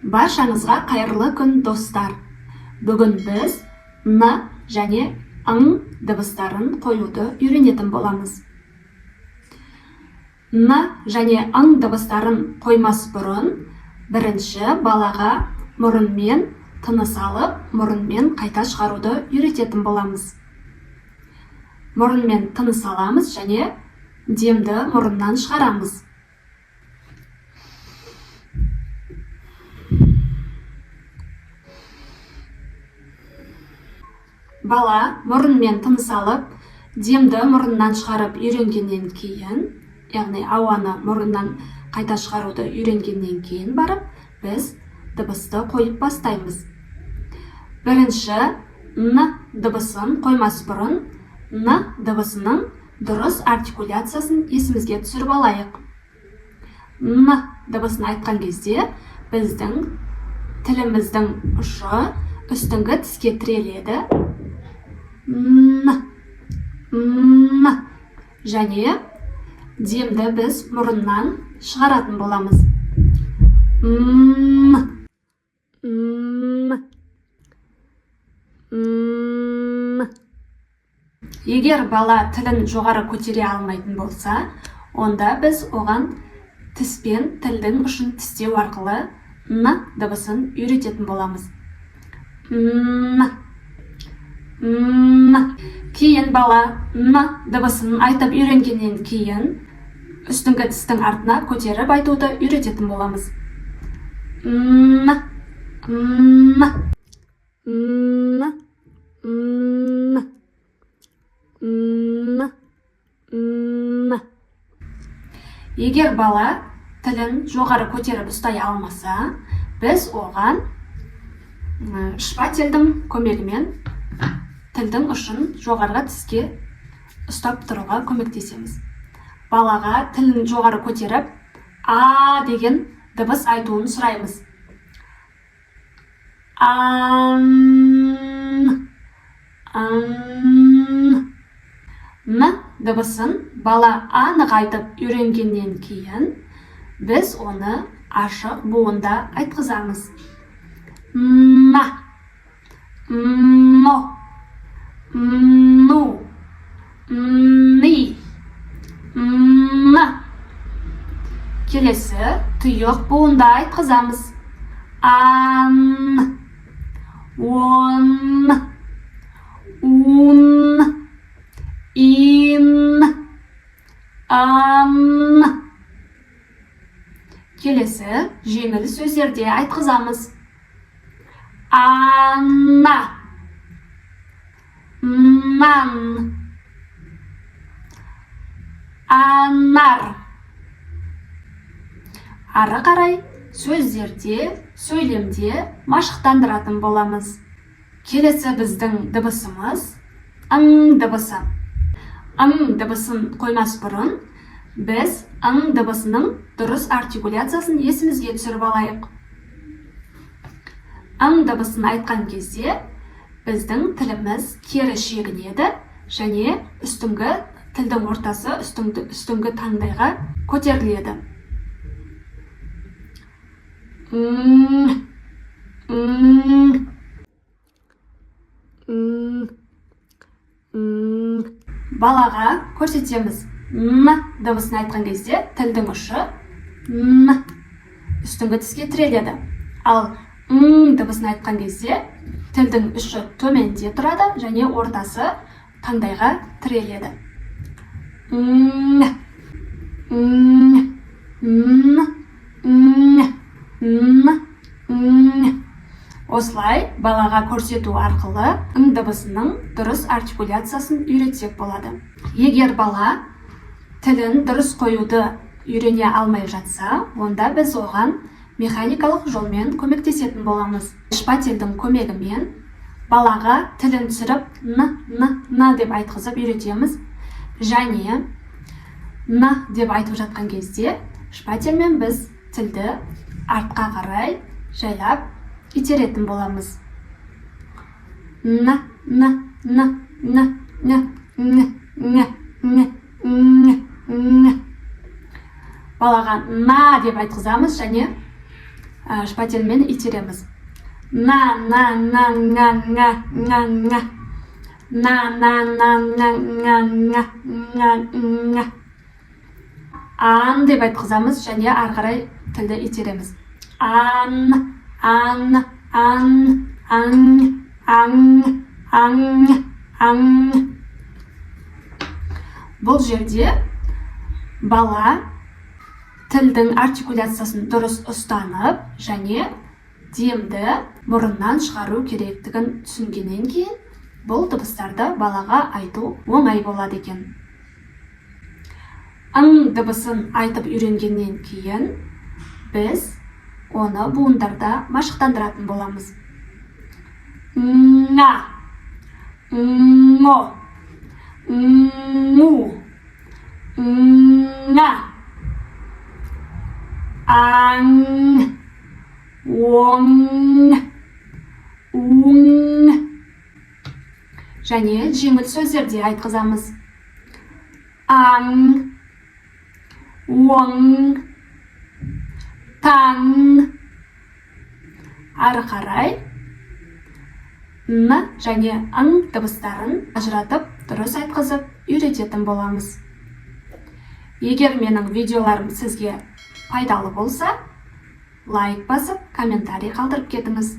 Баршаңызға қайырлы күн, достар! Бүгін біз н және ң дыбыстарын қоюды үйренетін боламыз. Н және ң дыбыстарын қоймас бұрын бірінші балаға мұрынмен тыныс алып, мұрынмен қайта шығаруды үйрететін боламыз. Мұрынмен тыныс аламыз және демді мұрыннан шығарамыз. Бала мұрынмен тыныс алып, демді мұрыннан шығарып үйренгеннен кейін, яғни ауаны мұрыннан қайта шығаруды үйренгеннен кейін барып, біз дыбысты қойып бастаймыз. Бірінші н дыбысын қоймас бұрын н дыбысының дұрыс артикуляциясын есімізге түсіріп алайық. Н дыбысын айтқан кезде біздің тіліміздің ұшы үстіңгі тіске тіреледі. Н, н. Және демді біз мұрыннан шығаратын боламыз. М, м, м. Егер бала тілін жоғары көтере алмайтын болса, онда біз оған тіспен тілдің ұшын тістеу арқылы н дыбысын үйрететін боламыз. Н, н. Кейін бала н дыбысын айтып үйренгеннен кейін үстіңгі тістің артына көтеріп айтуды үйрететін боламыз. Н, н, н, н, н, н. Егер бала тілін жоғары көтеріп ұстай алмаса, біз оған шпательдің көмегімен тілдің ұшын жоғарғы тіске ұстап тұруға көмектесеміз. Балаға тілін жоғары көтеріп, а деген дыбыс айтуын сұраймыз. Ан, ан. Н дыбысын бала анық айтып үйренгеннен кейін біз оны ашық буында айтқызамыз. На, но, ну, ни, н. Келесі тұйық буында айтқызамыз. Ан, он, ун, ин, ан. Келесі жеңіл сөздерде айтқызамыз. Ана, нан, анар. Ары қарай сөздерде, сөйлемде машықтандыратын боламыз. Келесі біздің дыбысымыз ң дыбысы. Ң дыбысын қоймас бұрын біз ң дыбысының дұрыс артикуляциясын есімізге түсіріп алайық. Ң дыбысын айтқан кезде біздің тіліміз кері шегінеді және үстіңгі тілдің ортасы үстіңгі таңдайға көтеріледі. Ң, ң, ң, ң. Балаға көрсетеміз. Н дыбысын айтқан кезде тілдің ұшы н үстіңгі тіске тіреледі. Ал ң дыбысын айтқан кезде тілдің ұшы төменде тұрады және ортасы таңдайға тіреледі. Ң, ң, н, ң, н, ң. Осылай балаға көрсету арқылы ң дыбысының дұрыс артикуляциясын үйретсек болады. Егер бала тілін дұрыс қоюды үйрене алмай жатса, онда біз оған механикалық жолмен көмектесетін боламыз. Шпательдің көмегімен балаға тілін түсіріп н, н, н деп айтқызып үйретеміз. Және н деп айтып жатқан кезде шпательмен біз тілді артқа қарай жайлап итеретін боламыз. Н, н, н, н, н, н, н, н, н, н. Балаға на деп айтқызамыз және Шпательмен итереміз: на, на, на, ңа, ңа, ңа, ңа, на, на, на, ңа, ңа, ңа, ңа, ңа. Ан деп айтқызамыз және ары қарай тілді итереміз: ан, ан, ан, аң, аң, аң, аң. Бұл жерде бала тілдің артикуляциясын дұрыс ұстанып және демді мұрыннан шығару керектігін түсінгеннен кейін, бұл дыбыстарды балаға айту оңай болады екен. Ң дыбысын айтып үйренгеннен кейін, біз оны буындарда машықтандыратын боламыз: ңа, ңо, ңу, ңа, аң, оң, уң. Және жеңіл сөздерде айтқызамыз: аң, оң, таң. Ары қарай н және ң дыбыстарын ажыратып, дұрыс айтқызып үйрететін боламыз. Егер менің видеоларым сізге пайдалы болса, лайк басып, комментарий қалдырып кетіңіз.